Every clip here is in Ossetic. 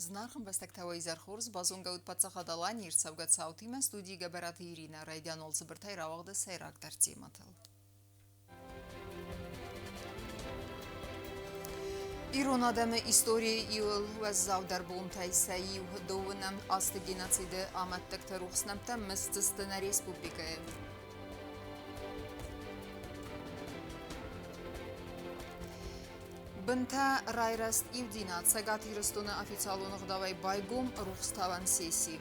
Зынаргъ ӕмбӕстӕгтӕ, уӕ изӕр хорз! Базонгӕ ут Паддзахад Аланийы ӕрцӕугӕ цаутимӕ студийы Гӕбӕраты Иринӕ. Райдиан уал цыбыртӕй рауагъды сӕйрагдӕр темӕтыл. Ирон адӕмы историйы иуыл уӕззаудӕр бонтӕй сӕ иу дыууынӕм азты геноциды амӕттӕгты рухс нӕмттӕ мысдзысты нӕ республикӕйы. Бынтӕ райрӕзт иудзинад Цӕгат Ирыстоны официалон ӕгъдауӕй байгом рухстауӕн сесси.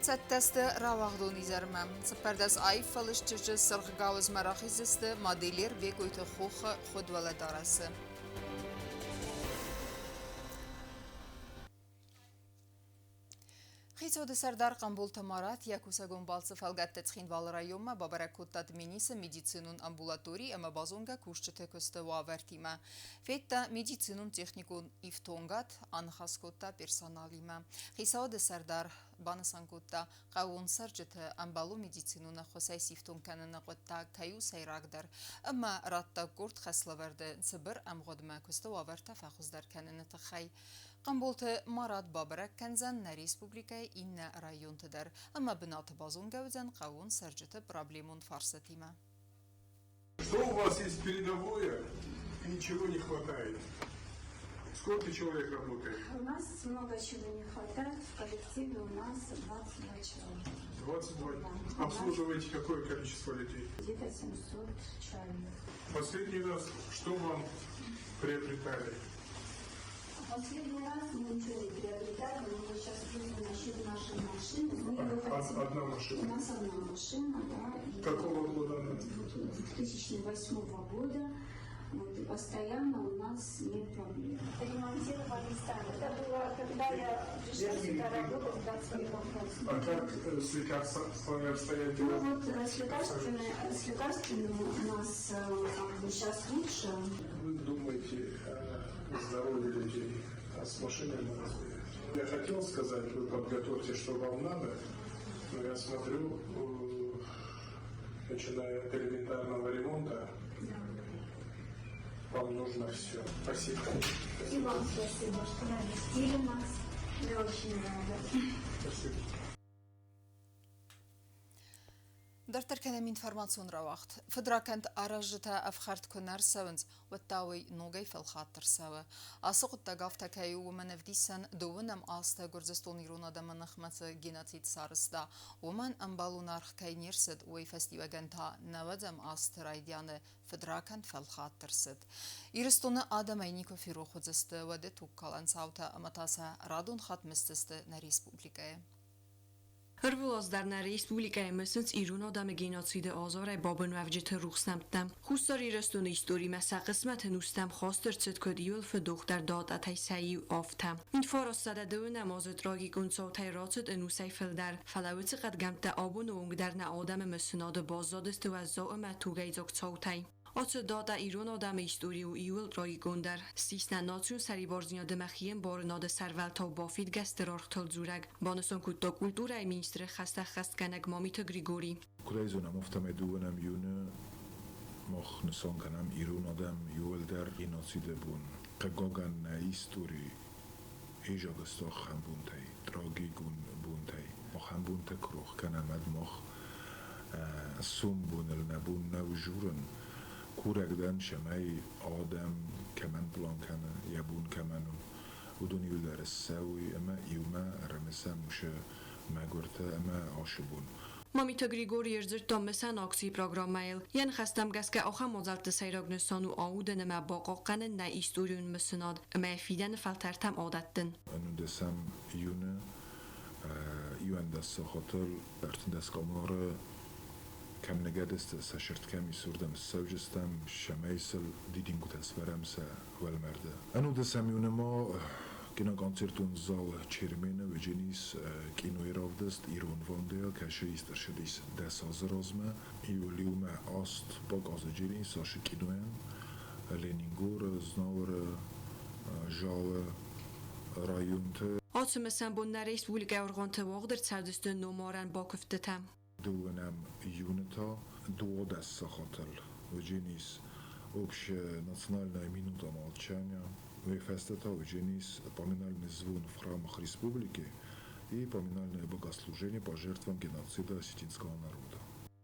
Цӕттӕ сты рауагъдон изӕрмӕ. 14 аив фӕлыст чызджы цыргъ гауызмӕ рахиздзысты модельер Бекъойты Хохы хуыд уӕлӕдарӕсы. Хицауады сӕрдар Хъамболты Марат йӕ кусӕгон балцы фӕлгӕтты Цхинвалы районмӕ бабӕрӕг кодта Тбилисы медицинон амбулатори ӕмӕ базонгӕ кусджыты куысты уавӕртимӕ. Федта медицинон-техникон ифтонгад, аныхас кодта персоналимӕ. Хицауады сӕрдар банысан кодта, хъӕууон цӕрджыты ӕмбӕлон медицинон ӕххуысӕй сифтонг кӕныны хъуыддаг кӕй у сӕйрагдӕр ӕмӕ радта къорд хӕслӕвӕрды цыбыр ӕмгъуыдмӕ куысты уавӕртӕ фӕхуыздӕр кӕныны тыххӕй. Хъамболты Марат бабӕрӕг кӕндзӕн нӕ республикӕйы иннӕ районты дӕр ӕмӕ бынаты базонгӕ уыдзӕн хъӕууон цӕрджыты проблемон фарстатимӕ. Что у вас есть передовое и ничего не хватает? Сколько человек работает? У нас много чего не хватает. В коллективе у нас 22 человека. 22? Да. Обслуживаете какое количество людей? Где-то 700 человек. Последний раз что вам приобретали? Последний раз мы ничего не приобретали, но мы сейчас просим насчет нашей машины. Мы ее хотим. Одна машина? У нас одна машина, да. И Какого года она? 2008 года. Вот, и постоянно у нас с ней проблемы. Ремонтировали сами. Это было, когда я пришла сюда работать в 21 году. А как с лекарствами обстоят дела? Ну вот с лекарствами у нас как бы сейчас лучше. Вы думаете о здоровье людей, а с машиной мы разберемся. Я хотел сказать, вы подготовьте, что вам надо, но я смотрю, начиная от элементарного ремонта, вам нужно все. Спасибо. И вам спасибо, что навестили нас. Я очень рада. Спасибо. Дарддӕр кӕнӕм информацион рауагъд. Фыдракӕнд аразджытӕ ӕфхӕрд куы нӕ рцӕуынц, уӕд та уый ногӕй фӕлхатт ӕрцӕуы. Ацы хъуыддаг афтӕ кӕй у, уымӕн ӕвдисӕн дыууынӕм азты Гуырдзыстон ирон адӕмы ныхмӕ цы геноцид сарӕзта, уымӕн ӕмбӕлон аргъ кӕй не рцыд, уый фӕстиуӕгӕн та нӕуӕдзӕм азты райдианы фыдракӕнд фӕлхатт ӕрцыд. Ирыстоны адӕмӕй никуы ферох уыдзысты уӕды тугкалӕн цаутӕ ӕмӕ та сӕ радон хатт мысдзысты нӕ республикӕйы. Ӕрвылаз дӕр нӕ республикӕйы мысынц ирон адӕмы геноциды азарӕй бабынуӕвджыты рухс нӕмттӕ. Хуссар Ирыстоны историмӕ сӕ хъысмӕт ӕнустӕм хаст ӕрцыд куыд иуыл фыдохдӕр датӕтӕй сӕ иу, афтӕ. 1909 азы трагикон цаутӕй рацыд ӕнусӕй фылдӕр, фӕлӕ уыцы хъӕдгӕмттӕ абоны онг дӕр нӕ адӕмы мысынады баззадысты уӕззау ӕмӕ тугӕйдзаг цаутӕй. Ацы датӕ ирон адӕмы истори у иууыл трагикондӕр, ссис нӕ национ сӕрибардзинады ӕмӕ хиӕмбарынады сӕрвӕлтау бафидгӕ стыр аргътыл дзурӕг, банысан кодта культурӕйы министры хӕстӕ ӕххӕстгӕнӕг Мамиты Григори. Куыд ӕй зонӕм, афтӕмӕй дыууынӕм июны мах нысан кӕнӕм ирон адӕм иууылдӕр геноциды бон. Хъыгагӕн, нӕ истори изӕгӕсты ахӕм бонтӕй, трагикон бонтӕй. Ахӕм бонтӕ куы рох кӕнӕм, уӕд мах сомбоныл нӕ бон нӕу журын. Курӕг дӕн, цӕмӕй адӕм кӕмӕн план кӕны, йӕ бон кӕмӕн у, уыдон иуылдӕр ссӕуой ӕмӕ иумӕ ӕрымысӕм уыцы мӕгуыртӕ ӕмӕ ашы бон. Мамиты Григорий ӕрдзырдта мысӕн акцийы программӕйыл. Йӕ ныхӕстӕм гӕсгӕ ахӕм мадзӕлтты сӕйраг нысан у аудын ӕмӕ бахъахъхъӕнын нӕ историон мысынад ӕмӕ йӕ фидӕны фӕлтӕртӕм адӕттын. Ӕнудӕсӕм июны иуӕндӕс сахатыл 13 къамары кӕм ныгӕдысты, сӕ сырд кӕм ис, уырдӕм ссӕуджыстӕм, цӕмӕй сыл дидингуытӕ сӕвӕрӕм сӕ уӕлмӕрды. Ӕнудӕсӕм июны ма киноконцертон зал Чермены уыджынис кинойы равдыст Ирон Вандея, кӕцы ист ӕрцыдис 10 азы размӕ. Июль-иумӕ аст баказыджынис ацы кинойӕн Ленингоры, Знауыры, Залы районты. Ацы мысӕн бон нӕ республикӕйы органты уагъд ӕрцӕудзысты номарӕн бакуывдтытӕ. Дыууынӕм июны та 12 сахатыл уыджынис общенациональная минута молчания. Уый фӕстӕ та уыдзӕнис поминальный звон в храмах республики и поминальное богослужение по жертвам геноцида осетинского народа.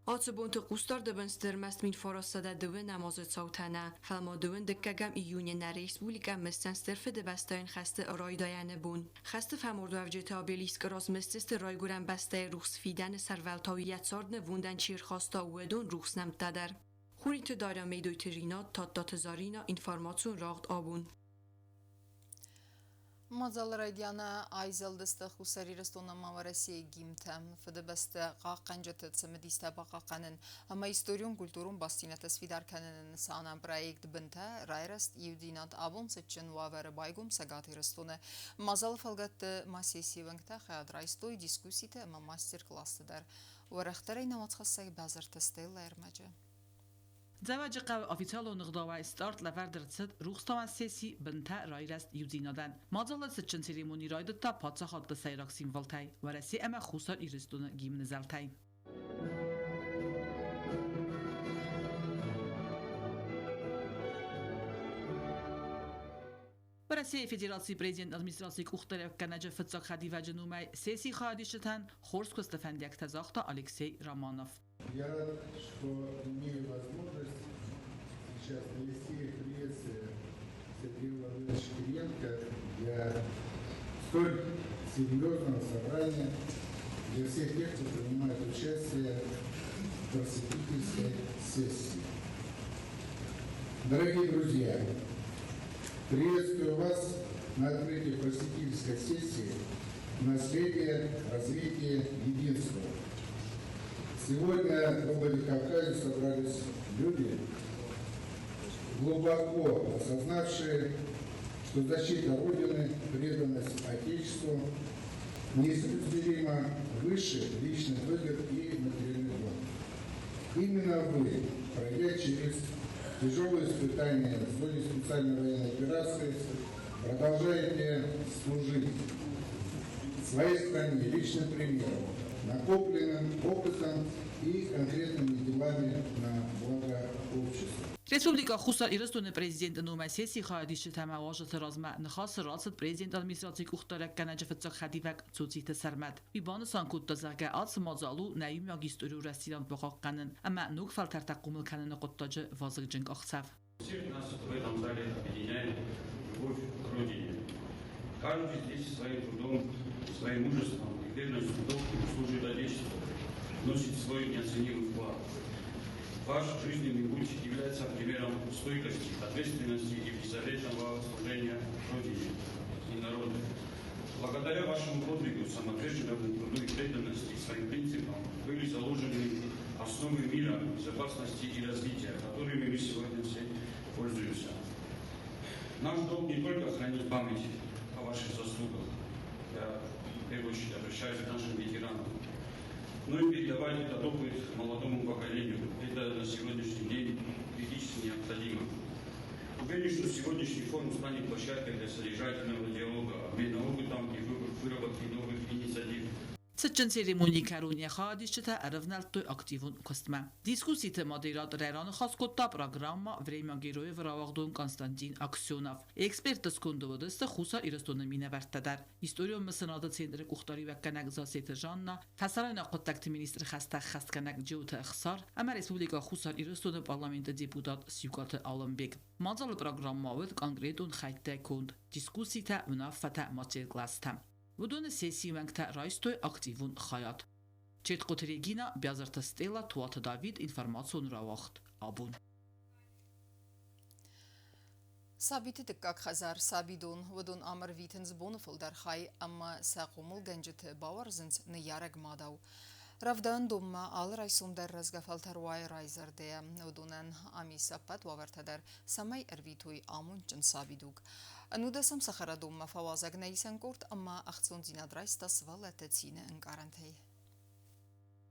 Ацы бонты хъусдарды бын сты ӕрмӕст 1902 азы цаутӕ нӕ, фӕлӕ ма 22 июны нӕ республикӕ мысдзӕн Стыр Фыдыбӕстӕйон хӕсты райдайӕны бон. Хӕсты фӕмардуӕвджыты обелискы раз мысдзысты Райгуырӕн бӕстӕйы рухс фидӕны сӕрвӕлтау йӕ цард нывондӕн чи рхаста, уыдон рухс нӕмттӕ дӕр. Хуриты Дарья, Медойты Ринат, Тадтаты Заринӕ, информацион рагъд абон. Мадзалы райдианы айзӕлдысты Хуссар Ирыстон ӕмӕ Уӕрӕсейы гимнтӕ, Фыдыбӕстӕ хъахъхъӕнджыты цымыдистӕ бахъахъхъӕнын ӕмӕ историон-культурон бастдзинӕдтӕ сфидар кӕныны нысанӕн проект «Бынтӕ. Райрӕзт. Иудзинад» абон цытджын уавӕры байгом Цӕгат Ирыстоны. Мадзалы фӕлгӕтты ма сессийы уӕнгтӕ хайад райстой дискусситы ӕмӕ мастер-классты дӕр. Уӕрӕхдӕрӕй нӕ уацхӕссӕг Базарты Стеллӕ ӕрмӕджы. Дзӕуӕджыхъӕуы официалон ӕгъдауӕй старт лӕвӕрд ӕрцыд рухстауӕн сесси «Бынтӕ. Райрӕзт. Иудзинадӕн». Мадзалы цытджын церемони райдыдта паддзахадты сӕйраг символтӕй Уӕрӕсе ӕмӕ Хуссар Ирыстоны гимны зӕлтӕй. Уӕрӕсейы Федерацийы президент администрацийы къухдариуӕггӕнӕджы фыццаг хӕдивӕджы номӕй сессийы хайадисджытӕн хорз куысты фӕндиӕгтӕ загъта Алексей Романов. Я рад, что имею возможность сейчас довести приветствие Сергея Владимировича Кириенко для столь серьезного собрания, для всех тех, кто принимает участие в просветительской сессии. Дорогие друзья, приветствую вас на открытии просветительской сессии «Наследие, развитие, единство». Сегодня в Владикавказе собрались люди, глубоко осознавшие, что защита Родины, преданность Отечеству неизмеримо выше личных выгод и материальных благ. Именно вы, пройдя через тяжелые испытания в зоне специальной военной операции, продолжаете служить своей стране личным примером, накопленным опытом и конкретными делами на благо общества. Республикӕ Хуссар Ирыстоны президенты номӕй сессийы хайадисджытӕ ӕмӕ уазджыты размӕ ныхасы рацыд президенты администрацийы къухдариуӕггӕнӕджы фыццаг хӕдивӕг Цоциты Сӕрмӕт. Уый банысан кодта, зӕгъгӕ, ацы мадзал у нӕ иумиаг историон рӕстдзинад бахъахъхъӕнын ӕмӕ ног фӕлтӕртӕ хъомыл кӕныны хъуыддаджы вазыгджын къахдзӕф. Всех нас в этом зале объединяет любовь к Родине. Каждый здесь своим трудом, своим мужеством и верностью долгу служит Отечеству, вносит свой неоценимый вклад. Ваш жизненный путь является примером стойкости, ответственности и беззаветного служения Родине и народу. Благодаря вашему подвигу, самоотверженному труду и преданности своим принципам были заложены основы мира, безопасности и развития, которыми мы сегодня все пользуемся. Наш долг не только хранить память о ваших заслугах, я в первую очередь обращаюсь к нашим ветеранам, но и передавать этот опыт молодому поколению. Это на сегодняшний день критически необходимо. Уверен, что сегодняшний форум станет площадкой для содержательного диалога, обмена опытом и выработки новых инициатив. Цытджын церемонийы кӕрон йӕ хайадисджытӕ ӕрӕвнӕлдтой активон куыстмӕ. Дискусситы модератор раныхас кодта программӕ «Время героев» рауагъдон Константин Аксенов. Экспертты сконды уыдысты Хуссар Ирыстоны минӕвӕрттӕ дӕр. Историон мысынады центры къухдариуӕггӕнӕг Зассеты Жанна, фӕсарӕйнаг хъуыддӕгты министры хӕстӕ ӕххӕстгӕнӕг Джиоты Ӕхсар ӕмӕ Республикӕ Хуссар Ирыстоны парламенты депутат Сиукъаты Алымбег. Мадзалы программӕ уыд конкретон хӕйттӕй конд: дискусситӕ, уынаффӕтӕ, мастер-класстӕ. Уыдоны сессийы уӕнгтӕ райстой активон хайад. Четкъоты Регина, Биазырты Стелла, Туаты Давид, информацион рауагъд абон. Сабиты дыккаг хӕдзар сабидон, уыдон ам ӕрвитынц боны фылдӕр хай ӕмӕ сӕ хъомылгӕнджыты бауарзынц ныййарӕг мадау. Рӕвдауӕндонмӕ алы райсом дӕр рӕзгӕ фӕлтӕр уайы райзӕрдӕйӕ. Уыдонӕн ам ис ӕппӕт уавӕртӕ дӕр, цӕмӕй ӕрвитой амондджын сабидуг. Ӕнудӕсӕм цӕхӕрадонмӕ фӕуазӕг нӕ исӕн къорд ӕмӕ ӕхцондзинад райста сывӕллӕтты цины ӕнкъарӕнтӕй.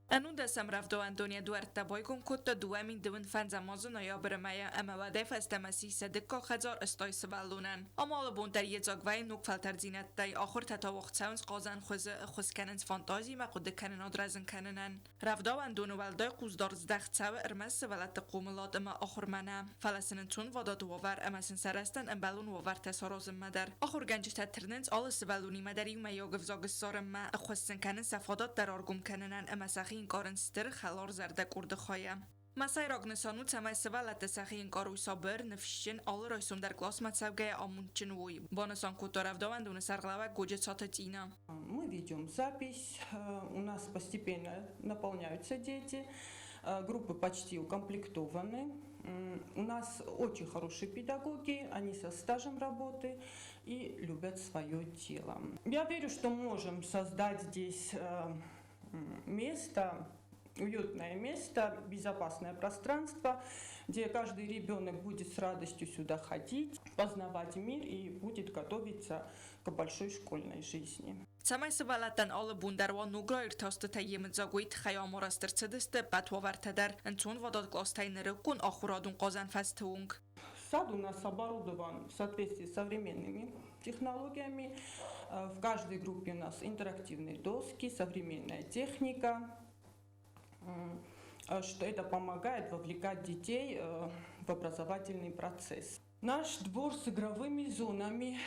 Ӕнудӕсӕм рӕвдауӕндон йӕ дуӕрттӕ байгом кодта 2025 азы ноябры мӕйы ӕмӕ уӕдӕй фӕстӕмӕ ссис сӕ дыккаг хӕдзар 80 сывӕллонӕн. Ам алы бон дӕр йедзаг вӕййы ног фӕлтӕрддзинӕдтӕй, ахуыртӕ та уагъд цӕуынц хъазӕн хуызы, ӕххуыс кӕнынц фантазимӕ хъуыдыкӕнынад рӕзын кӕнынӕн. Рӕвдауӕндоны уӕлдай хъусдард здӕхт цӕуы ӕрмӕст сывӕллӕтты хъомылад ӕмӕ ахуырмӕ нӕ, фӕлӕ сын ӕнцонвадат уавӕр ӕмӕ сын сӕ рӕзтӕн ӕмбӕлон уавӕртӕ саразынмӕ дӕр. Ахуыргӕнджытӕ тырнынц алы сывӕллонимӕ дӕр иумӕйаг ӕвзаг ссарынмӕ, ӕххуыс сын кӕнынц сӕ фадат дӕр ӕргом кӕнынӕн ӕмӕ сӕхи ӕнкъарынц стыр, хӕларзӕрдӕ къорды хайӕ. Мӕ сӕйраг нысан у, цӕмӕй сывӕллӕттӕ сӕхи ӕнкъарой сабыр, ныфсджын, алы райсом дӕр къласмӕ цӕугӕйӕ амондджын уой, банысан кодта рӕвдауӕндоны сӕргълӕууӕг Годжыцаты Тина. Мы ведем запись, у нас постепенно наполняются дети, группы почти укомплектованы. У нас очень хорошие педагоги, они со стажем работы и любят свое дело. Я верю, что можем создать здесь место, уютное место, безопасное пространство, где каждый ребенок будет с радостью сюда ходить, познавать мир и будет готовиться к большой школьной жизни. Цӕмӕй сывӕллӕттӕн алы бон дӕр уа ног раиртӕстытӕй йемыдзаг, уый тыххӕй ам арӕзт ӕрцыдысты ӕппӕт уавӕртӕ дӕр, ӕнцонвадат къластӕй нырыккон ахуырадон хъазӕн фӕзты онг. Сад у нас оборудован в соответствии с современными технологиями. В каждой группе у нас интерактивные доски, современная техника, что это помогает вовлекать детей в образовательный процесс. Наш двор с игровыми зонами,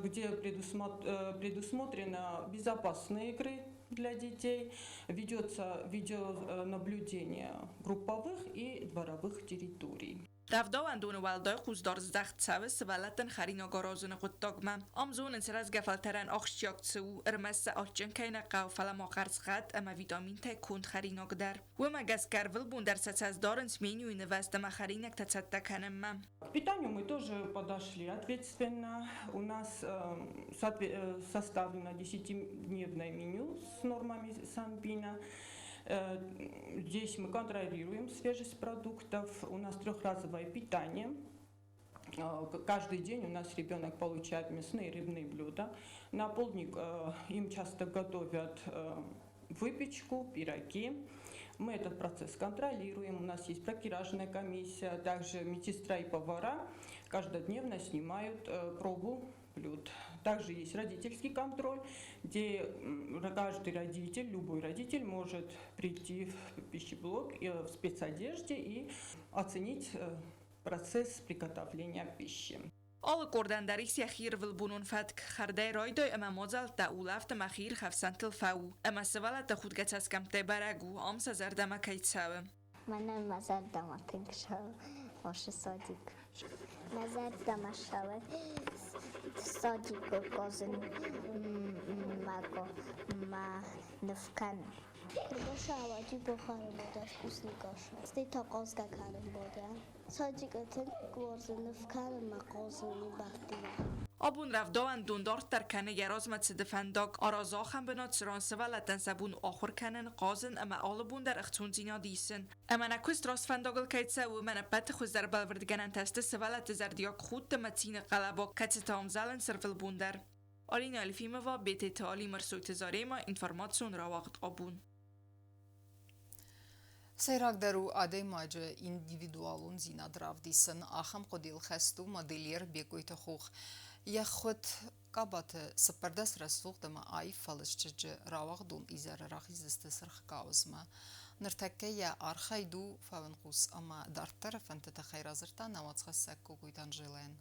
где предусмотрено безопасные игры для детей, ведется видеонаблюдение групповых и дворовых территорий. Рӕвдауӕндоны уӕлдай хъусдард здӕхт цӕуы сывӕллӕттӕн хӕринаг аразыны хъуыддагмӕ. Ам зонынц, рӕзгӕ фӕлтӕрӕн ахсджиаг цы у, ӕрмӕст сӕ адджын кӕй нӕ хъӕуы, фӕлӕ ма хӕрзхъӕд ӕмӕ витаминтӕй конд хӕринаг дӕр. Уымӕ гӕсгӕ ӕрвылбон дӕр сӕ цӕст дарынц менюйы нывӕзт ӕмӕ хӕринӕгтӕ цӕттӕ кӕнынмӕ. К питанию мы тоже подошли ответственно. У нас составлено десятидневное меню с нормами Санпина. Здесь мы контролируем свежесть продуктов. У нас трехразовое питание. Каждый день у нас ребенок получает мясные и рыбные блюда. На полдник им часто готовят выпечку, пироги. Мы этот процесс контролируем. У нас есть бракеражная комиссия, также медсестра и повара каждодневно снимают пробу блюд. Также есть родительский контроль, где каждый родитель, любой родитель может прийти в пищеблок в спецодежде и оценить процесс приготовления пищи. Алы къордӕн дӕр ис йӕхи ӕрвылбонон фӕтк: хӕрдӕй райдай ӕмӕ мадзӕлттӕ, улӕфт ӕмӕ хиирхӕфсӕнтыл фӕу. Ӕмӕ сывӕллӕтты худгӕ цӕсгӕмттӕй бӕрӕг у, ам сӕ зӕрдӕмӕ кӕй цӕуы. Мӕнӕн мӕ зӕрдӕмӕ тынг цӕуы Ошы садик. Мӕ зӕрдӕмӕ цӕуы садикы хъазын мӕ ныв кӕнын. Курбаша аваджи бохары бода вкусный каша. Стӕй та хъазгӕ кӕнын бода. Садикы тынг уарзын ныв кӕнын мӕ хъазын ме мбӕлттимӕ. Абон рӕвдауӕндон дарддӕр кӕны йӕ размӕ цыды фӕндаг, аразы ахӕм бынат, цыран сывӕллӕттӕн сӕ бон у ахуыр кӕнын, хъазын ӕмӕ алы бон дӕр ӕхцондзинад исын. Ӕмӕ нӕ куыст раст фӕндагыл кӕй цӕуы, уымӕн ӕппӕты хуыздӕр бӕлвырдгӕнӕнтӕ сты сывӕллӕтты зӕрдиаг худт ӕмӕ цины хъӕлӕба, кӕцытӕ ӕмзӕлынц ӕрвылбон дӕр. Алина Алфимова, Бететы Али, Мӕрсойты Зарема, информацион рауагъд Абон. Сӕйрагдӕр у адӕймаджы индивидуалондзинад равдисын. Ахӕм хъуыдыйыл хӕст у модельер Бекъойты Хох. Йӕ хуыд къабаты 14 рӕсугъд ӕмӕ аив фӕлыст чызджы рауагъдон изӕры рахиздзысты Сырх гауызмӕ. Ныртӕккӕ йӕ архайд у фӕуынхъус ӕмӕ дарддӕры фӕндты тыххӕй радзырдта нӕ уацхӕссӕг Кокойты Анжелӕйӕн.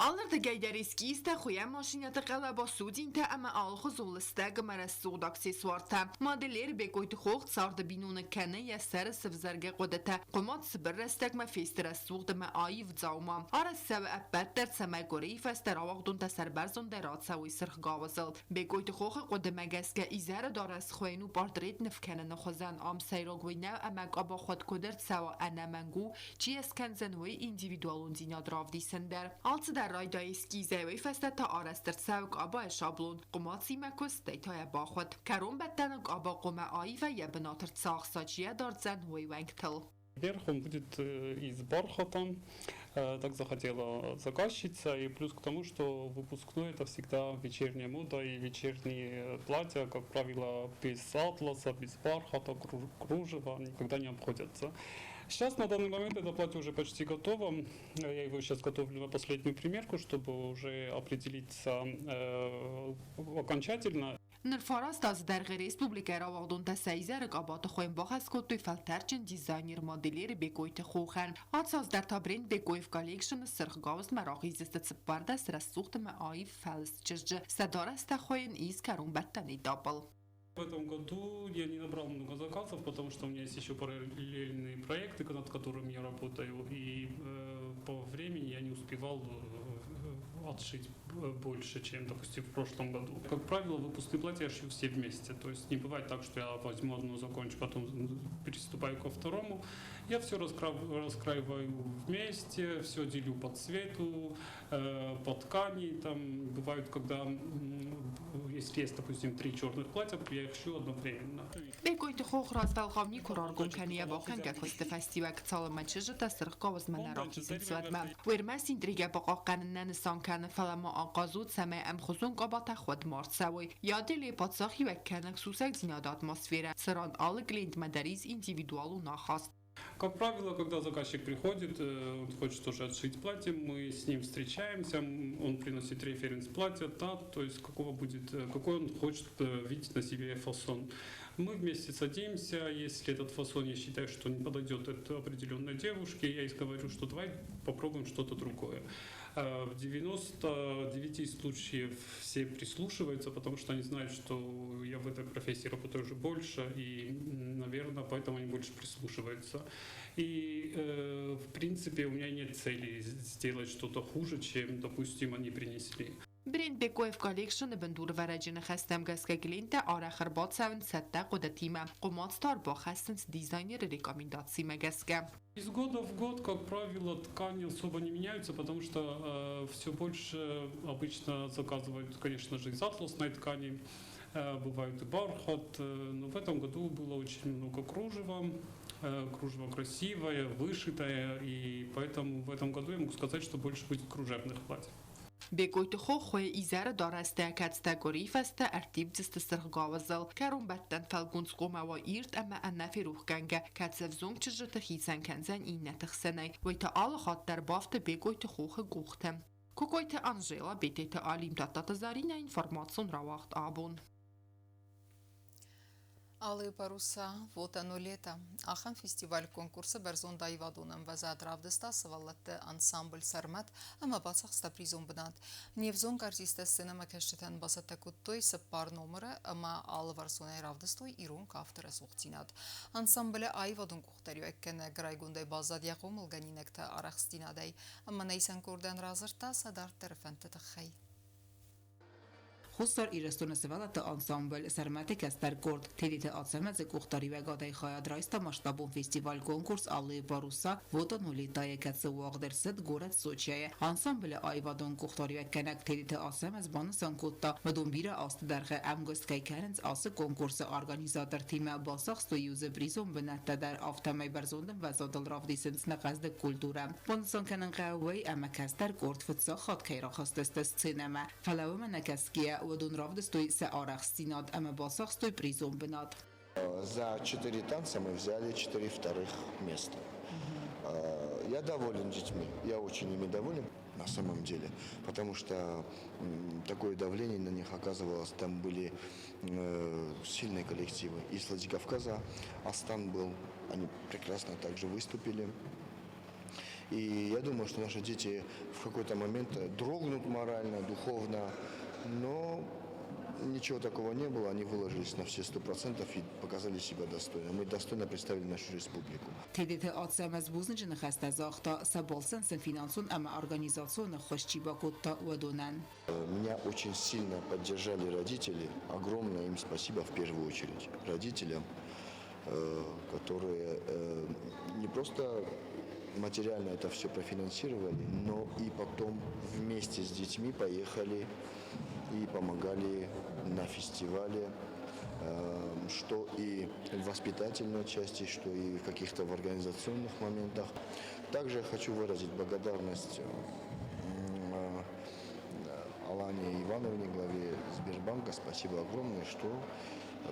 Алырдыгӕй дӕр эскизтӕ, хуыйӕн машинӕты хъӕлӕба, судзинтӕ ӕмӕ алыхуызон лыстӕг ӕмӕ рӕсугъд аксессуартӕ. Модельер Бекъойты Хох царды биноныг кӕны йӕ сӕры сывзӕргӕ хъуыдытӕ. Хъуымац цыбыр рӕстӕгмӕ фесты рӕсугъд ӕмӕ аив дзаума. Арӕзт цӕуы ӕппӕт дӕр, цӕмӕй къуырийы фӕстӕ рауагъдонтӕ сӕрбӕрзондӕй рацӕуой сырх гауызыл. Бекъойты Хохы хъуыдымӕ гӕсгӕ изӕры дарӕс хуыйын у портрет ныв кӕныны хуызӕн. Ам сӕйраг уый нӕу ӕмӕ къабахуат куыд ӕрцӕуа, ӕнӕмӕнг у, чи йӕ скӕндзӕн, уый индивидуалондзинад равдисын дӕр. Алцыдӕр райдайы эскизӕй, уый фӕстӕ та арӕзт ӕрцӕуы къабайы шаблон, хъуымацимӕ куыст, стӕй та йӕ бахуыд. Кӕронбӕттӕны къаба хъуамӕ аивӕй йӕ бынат ӕрцахса, чи йӕ дардзӕн, уый уӕнгтыл. Верх он будет из бархата, так захотела заказчица. И плюс к тому, что выпускной это всегда вечерняя мода и вечерние платья, как правило, без атласа, без бархата, кружева никогда не обходятся. Сейчас на данный момент это платье уже почти готово. Я его сейчас готовлю на последнюю примерку, чтобы уже определиться окончательно. Ныр 9 азы дӕргъы республикӕйы рауагъдонтӕ сӕ изӕры къабаты хуыйын бахӕс кодтой фӕлтӕрдджын дизайнер-модельер Бекъойты Хохӕн. Ацы аз дӕр та бренд Бекъоев Collection-ы сырх гауызмӕ рахиздзысты 14 рӕсугъд ӕмӕ аив фӕлыст чызджы. Сӕ дарӕстӕ хуыйын ис кӕронбӕттӕн этапыл. В этом году я не набрал много заказов, потому что у меня есть еще параллельные проекты, над которыми я работаю, и по времени я не успевал отшить больше, чем, допустим, в прошлом году. Как правило, выпускные платья я шью все вместе. То есть не бывает так, что я возьму одно, закончу, потом приступаю ко второму. Я все раскраиваю вместе, все делю по цвету, по ткани. Там бывают, когда если есть, допустим, три черных платья, я их шью одновременно. Бекъойты Хох развӕлгъау никуы раргом кӕны йӕ бахӕнгӕ куысты фӕстиуӕг, цалынмӕ чызджытӕ сырх гауызмӕ нӕ рахизынц, уӕдмӕ. Уый ӕрмӕст интригӕ бахъахъхъӕнын нӕ нысан кӕны, фӕлӕ ма ахъаз у, цӕмӕй ӕмхуызон къабатӕ хуыд ма рцӕуой. Йӕ паддзахиуӕг кӕнӕг сусӕгдзинады атмосферӕ, цыран алы клиентмӕ дӕр ис индивидуалон ахаст. Как правило, когда заказчик приходит, он хочет тоже отшить платье, мы с ним встречаемся, он приносит референс платья, да, то есть какого будет, какой он хочет видеть на себе фасон. Мы вместе садимся, если этот фасон, я считаю, что не подойдет определенной девушке, я ей говорю, что давай попробуем что-то другое. В 99 случаев все прислушиваются, потому что они знают, что я в этой профессии работаю уже больше, и, наверное, поэтому они больше прислушиваются. И, в принципе, у меня нет цели сделать что-то хуже, чем, допустим, они принесли. Бренд Бекоев Collection-ы бындурӕвӕрӕджы ныхӕстӕм гӕсгӕ клиенттӕ арӕх ӕрбацӕуынц цӕттӕ хъуыдытимӕ. Хъуымац та ӕрбахӕссынц дизайнеры рекомендацимӕ гӕсгӕ. Из года в год, как правило, ткани особо не меняются, потому что все больше обычно заказывают, конечно же, из атласной ткани, бывает и бархат, но в этом году было очень много кружева, кружево красивое, вышитое, и поэтому в этом году я могу сказать, что больше будет кружевных платьев. Бекъойты Хох хуыйы изӕры дарӕстӕ, кӕцытӕ къуырийы фӕстӕ ӕрттивдзысты сырх гауызыл. Кӕронбӕттӕн фӕлгонц хъуамӕ уа ирд ӕмӕ ӕнӕферохгӕнгӕ, кӕд ӕвзонг чызджыты хицӕн кӕндзӕн иннӕты хсӕнӕй. Уый та алы хатт дӕр бафты Бекъойты Хохы къухты. Кокойты Анжела, Бететы Алим, Тадтаты Заринӕ, информацион рауагъд абон. Алые паруса, вот оно лето. Ахӕм фестиваль-конкурсы бӕрзонд аивадон ӕмвӕзад равдыста сывӕллӕтты ансамбль «Сӕрмӕт» ӕмӕ бацахста призон бынат. Не взонг артисттӕ сценӕмӕкӕсджытӕн бацӕттӕ кодтой цыппар номыры ӕмӕ алыварсонӕй равдыстой ирон кафты рӕсугъддзинад. Ансамблы аивадон къухдариуӕггӕнӕг райгондӕй баззад йӕ хъомылгӕнинӕгты арӕхстдзинадӕй ӕмӕ нӕ исӕн къордӕн радзырдта сӕ дарддӕры фӕндты тыххӕй. Хуссар Ирыстоны сывӕллӕтты ансамбль «Сӕрмӕты» кӕстӕр къорд Тедеты Ацӕмӕзы къухдариуӕгадӕй хайад райста масштабон фестиваль-конкурс «Алые паруса. Вот оно лето»-йы, кӕцы уагъд ӕрцыд горӕт Сочӕйы. Ансамблы аивадон къухдариуӕггӕнӕг Тедеты Ацӕмӕз банысан кодта, уыдон бирӕ азты дӕргъы ӕмгуыст кӕй кӕнынц ацы конкурсы организатортимӕ, бацахстой иу дзы призон бынӕттӕ дӕр, афтӕмӕй бӕрзонд ӕмвӕзадыл равдисынц нӕ хъӕздыг культурӕ. Банысан кӕнын хъӕуы уый, ӕмӕ кӕстӕр къорд фыццаг хатт кӕй рахызтысты сценӕмӕ, фӕлӕ уымӕ нӕ кӕсгӕйӕ, уыдон равдыстой сӕ арӕхстдзинад ӕмӕ бацахстой призон бынат. За четыре танца мы взяли четыре вторых места. Я доволен детьми, я очень ими доволен на самом деле, потому что такое давление на них оказывалось. Там были сильные коллективы. Из Владикавказа Астан был, они прекрасно также выступили. И я думаю, что наши дети в какой-то момент дрогнут морально, духовно, но ничего такого не было, они выложились на все 100% и показали себя достойно. Мы достойно представили нашу республику. Тедеты Ацӕмӕз бузныджы ныхӕстӕ загъта, сӕ балцӕн сын финансон ӕмӕ организацион ӕххуыс чи бакодта, уыдонӕн. Меня очень сильно поддержали родители. Огромное им спасибо в первую очередь. Родителям, которые не просто материально это все профинансировали, но и потом вместе с детьми поехали и помогали на фестивале. Что и в воспитательной части, что и в каких-то в организационных моментах. Также я хочу выразить благодарность Алане Ивановне, главе Сбербанка. Спасибо огромное, что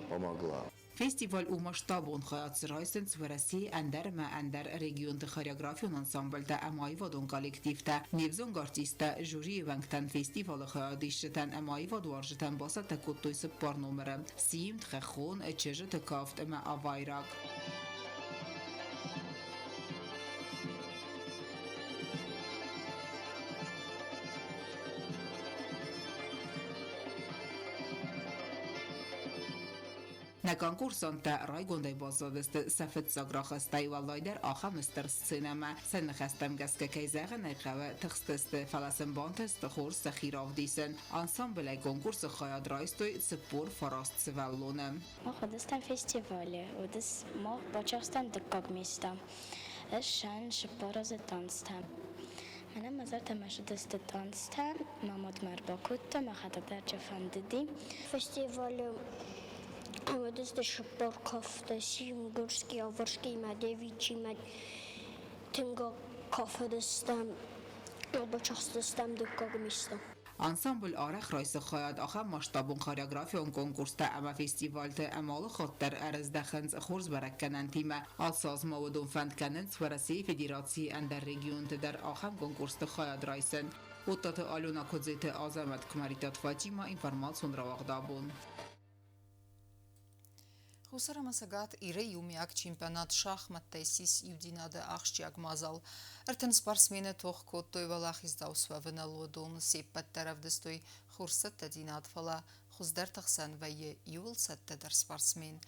помогла. Фестиваль у масштабон хайад дзы райсынц Уӕрӕсейы ӕндӕр ӕмӕ ӕндӕр регионты хореографион ансамбльтӕ ӕмӕ аивадон коллективтӕ. Не взонг артисттӕ жюрийы уӕнгтӕн фестивалы хайадисджытӕн ӕмӕ аивадуарзджытӕн бацӕттӕ кодтой цыппар номыры: Симд, Хӕххон, Чызджыты кафт ӕмӕ Авайраг. Нӕ конкурсанттӕ райгондӕй баззадысты сӕ фыццаг рахастӕй, уӕлдайдӕр ахӕм стыр сценӕмӕ. Сӕ ныхӕстӕм гӕсгӕ, кӕй зӕгъын ӕй хъӕуы, тыхстысты, фӕлӕ сын бантыст хорз сӕхи равдисын. Ансамблӕй конкурсы хайад райстой 49 сывӕллоны. Мах уыдыстӕм фестивалы, уыдыс мах бацахстам дыккаг место. Ӕз сӕн цыппар азы танцтӕ. Мӕнӕн мӕ зӕрдӕмӕ цыдысты танцтӕ, мӕ мад мӕ ӕрбакодта, мӕхӕдӕг дӕр чи фӕндыди. Фестивалы уыдысты цыппар кафты, Симгурский, Аварский мӕ Девичимӕ тынг кафыдыстӕм, бацахстыстӕм дыккаг место. Ансамбль арӕх райсы хайад ахӕм масштабон хореографион конкурстӕ ӕмӕ фестивальты ӕмӕ алы хатт дӕр ӕрыздӕхынц хорз бӕрӕггӕнӕнтимӕ. Ацы аз ма уыдон фӕнд кӕнынц Уӕрӕсейы Федерацийы ӕндӕр регионты дӕр ахӕм конкурсты хайад райсын. Оттаты Алена Куыдзеты Азӕмӕт Куымӕридтаты Фатимӕ, информацион рауагъд абон. Хуссар ӕмӕ Цӕгат Иры иумиаг чемпионат шахматтӕй ссис иудзинады ахсджиаг мадзал. 30 спортсмены тох кодтой уӕлахиздзау суӕвыныл, уыдон се ппӕт дӕр ӕвдыстой хурцӕттӕдзинад, фӕлӕ хуыздӕрты хсӕн вӕййы иууыл цӕттӕдӕр спортсмен.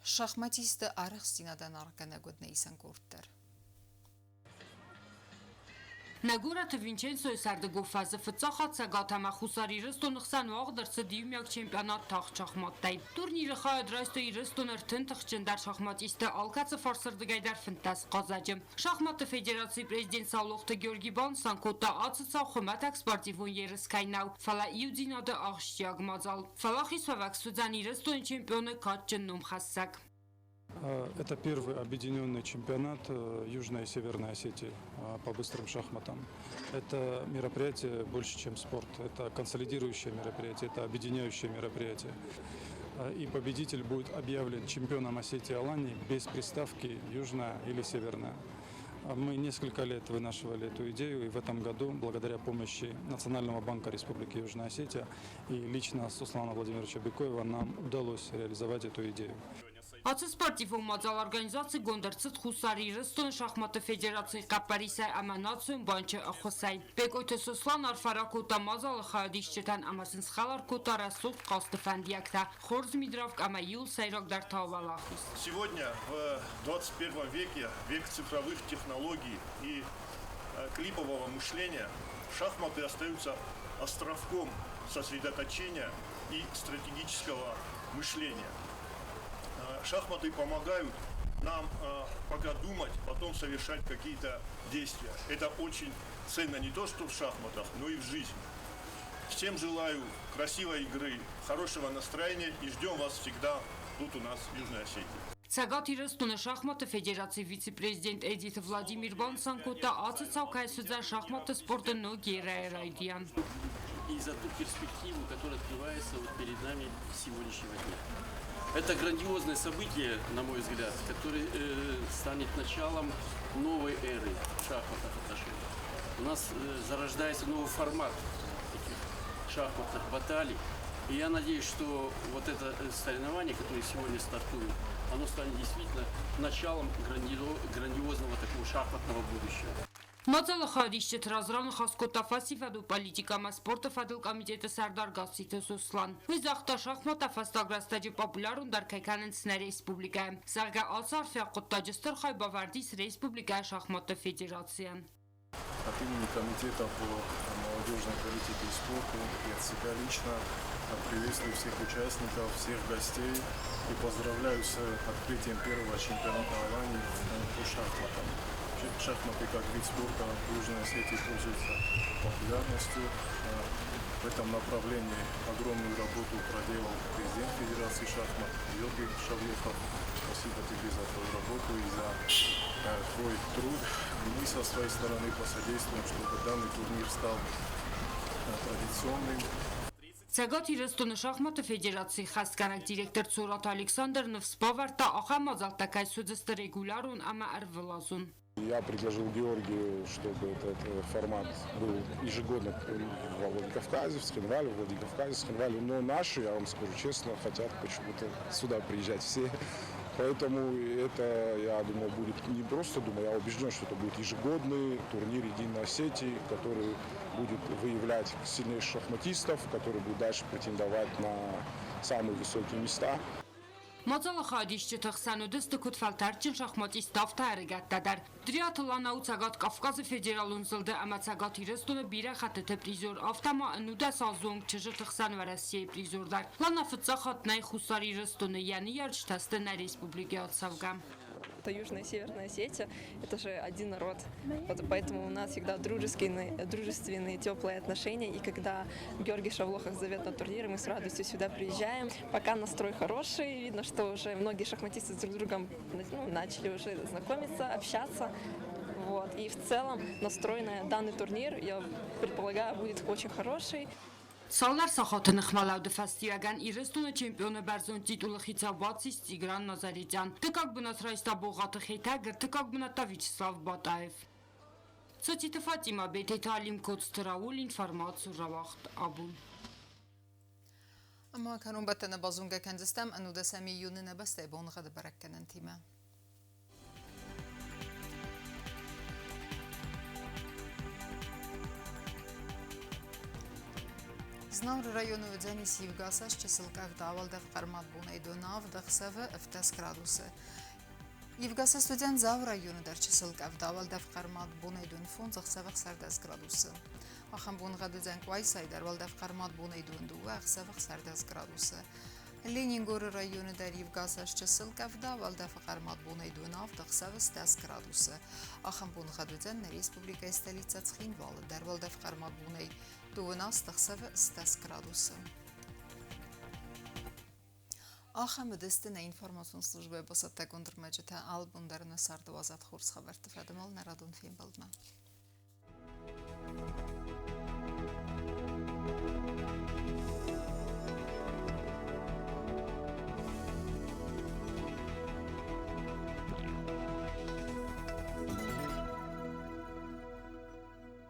Шахматисты арӕхстдзинадӕн аргъгӕнӕг уыд нӕ исӕн къорд дӕр. Нӕ горӕты Винченцойы сӕрдыгон фӕзы фыццаг хатт Цӕгат ӕмӕ Хуссар Ирыстоны хсӕн уагъд ӕрцыд иумиаг чемпионат тагъд шахматтӕй. Турниры хайад райстой Ирыстоны 30 тыхджындӕр шахматисттӕ алкӕцы фарсырдыгӕй дӕр 15 хъазӕджы. Шахматты федерацийы президент Саулохты Георгий банысан кодта, ацы цау хуымӕтӕг спортивон ерыс кӕй нӕу, фӕлӕ иудзинады ахсджиаг мадзал. Фӕлахисуӕвӕг суыдзӕн Ирыстоны чемпионы кадджын номхӕссӕг. Это первый объединенный чемпионат Южной и Северной Осетии по быстрым шахматам. Это мероприятие больше, чем спорт. Это консолидирующее мероприятие, это объединяющее мероприятие. И победитель будет объявлен чемпионом Осетии Алании без приставки «Южная» или «Северная». Мы несколько лет вынашивали эту идею, и в этом году, благодаря помощи Национального банка Республики Южная Осетия и лично Суслана Владимировича Бекоева, нам удалось реализовать эту идею. Ацы спортивон мадзал организацигонд ӕрцыд Хуссар Ирыстоны шахматты федерацийы хъӕппӕрисӕй ӕмӕ Национ банчы ӕххуысӕй. Бекъойты Сослан арфӕ ракодта мадзалы хайадисджытӕн ӕмӕ сын схӕлар кодта рӕсугъд хъазты фӕндиӕгтӕ, хорз мидравг ӕмӕ иуыл сӕйрагдӕр та уӕлахиз. Сегодня в 21 веке, век цифровых технологий и клипового мышления, шахматы остаются островком сосредоточения и стратегического мышления. Шахматы помогают нам пока думать, потом совершать какие-то действия. Это очень ценно не то что в шахматах, но и в жизни. Всем желаю красивой игры, хорошего настроения и ждем вас всегда тут у нас в Южной Осетии. Цӕгат Ирыстоны шахматты федерацийы вице-президент Эдиты Владимир банысан кодта, ацы цау кӕй суыдзӕн шахматты спорты ног эрӕйы райдиан. И за ту перспективу, которая открывается вот перед нами сегодняшнего дня. Это грандиозное событие, на мой взгляд, которое станет началом новой эры в шахматных отношениях. У нас зарождается новый формат таких шахматных баталий. И я надеюсь, что вот это соревнование, которое сегодня стартует, оно станет действительно началом грандиозного такого шахматного будущего. Мадзалы хайадисджыты раз раныхас кодта фӕсивӕдон политикӕ ӕмӕ спорты фӕдыл комитеты сӕрдар Гасситы Сослан. Уый загъта, шахматтӕ фӕстаг рӕстӕджы популярондӕр кӕй кӕнынц нӕ республикӕйы. Зӕгъгӕ, ацы арфиаг хъуыддаджы стыр хайбавӕрд ис республикӕйы шахматты федерацийӕн. От имени Комитета по молодежной политике и спорту и от себя лично приветствую всех участников, всех гостей и поздравляю с открытием первого чемпионата Алании по шахматам. Шахматы как вид спорта в Южной Осетии пользуются популярностью. В этом направлении огромную работу проделал президент Федерации шахмат Георгий Шавлухов. Спасибо тебе за твою работу и за твой труд. И мы со своей стороны посодействуем, чтобы данный турнир стал традиционным. Цӕгат Ирыстоны шахматы федерацийы хӕсгӕнӕг директор Цораты Александр ныфс бавӕрдта, ахӕм мадзӕлттӕ кӕй суыдзысты регулярон ӕмӕ ӕрвылазон. Я предложил Георгию, чтобы этот формат был ежегодно во Владикавказе, в Цхинвале, в Владикавказе, в Цхинвале. Но наши, я вам скажу честно, хотят почему-то сюда приезжать все. Поэтому это, я думаю, будет не просто, думаю, я убежден, что это будет ежегодный турнир Единой Осетии, который будет выявлять сильнейших шахматистов, который будет дальше претендовать на самые высокие места. Мадзалы хайадисджыты хсӕн уыдысты куыд фӕлтӕрдджын шахматисттӕ, афтӕ ӕрыгӕттӕ дӕр. Дриаты Лана у Цӕгат Кавказы федералон зылды ӕмӕ Цӕгат Ирыстоны бирӕ хӕттыты призер, афтӕ ма ӕнудӕс азы онг чызджыты хсӕн Уӕрӕсейы призер дӕр. Лана фыццаг хатт нӕй Хуссар Ирыстоны, йӕ ныййарджытӕ сты нӕ республикӕйы ацӕугӕ. Это Южная и Северная Осетия, это же один народ. Вот поэтому у нас всегда дружеские, дружественные, теплые отношения. И когда Георгий Шавлохов зовет на турниры, мы с радостью сюда приезжаем. Пока настрой хороший, видно, что уже многие шахматисты с друг другом, ну, начали уже знакомиться, общаться. Вот. И в целом настрой на данный турнир, я предполагаю, будет очень хороший. Цалдӕр сахаты ныхмӕлӕуды фӕстиуӕгӕн Ирыстоны чемпионы бӕрзонд титулы хицау бацис Тигран Назаретян. Дыккаг бынат райста Богъаты Хетӕг, ӕртыккаг бынат та Вячеслав Батаев. Цоциты Фатимӕ, Бететы Алим, Коцты Рауль, информацион рауагъд Абон. Ӕмӕ кӕронбӕттӕны базонгӕ кӕндзыстӕм ӕнудӕсӕм июны нӕ бӕстӕйы боныгъӕды бӕрӕггӕнӕнтимӕ. Знауыры районы уыдзӕнис ивгӕ чысыл къӕвда, уӕлдӕф хъӕрмад бонӕй дон авд, ӕхсӕвы 17 градусы. Ивгӕсаст уыдзӕн Дзауы районы дӕр чысыл къӕвда, уӕлдӕф хъӕрмад бонӕй дон 5, ӕхсӕвы 16 градусы. Ахӕм боныгъӕд уыдзӕн Къуайсайы дӕр, уӕлдӕф хъӕрмад бонӕй дон 2, ӕхсӕвы 16 градусы. Ленингоры районы дӕр ивгӕсаст чысыл къӕвда, уӕлдӕфы хъӕрмад бонӕй дон 7, ӕхсӕвы 10 градусы. Ахӕм боныгъӕд уыдзӕн нӕ республикӕйы столицӕ Цхинвалы дӕр, уӕлдӕф хъӕрмад бонӕй 2 ӕхсӕвы 10 градусы. Ахӕм уыдысты нӕ информацион службӕйы бацӕттӕгонд ӕрмӕджытӕ. Алы бон дӕр нӕ царды уадзат хорз хабӕртты фӕдыл нӕ радон фембӕлдмӕ.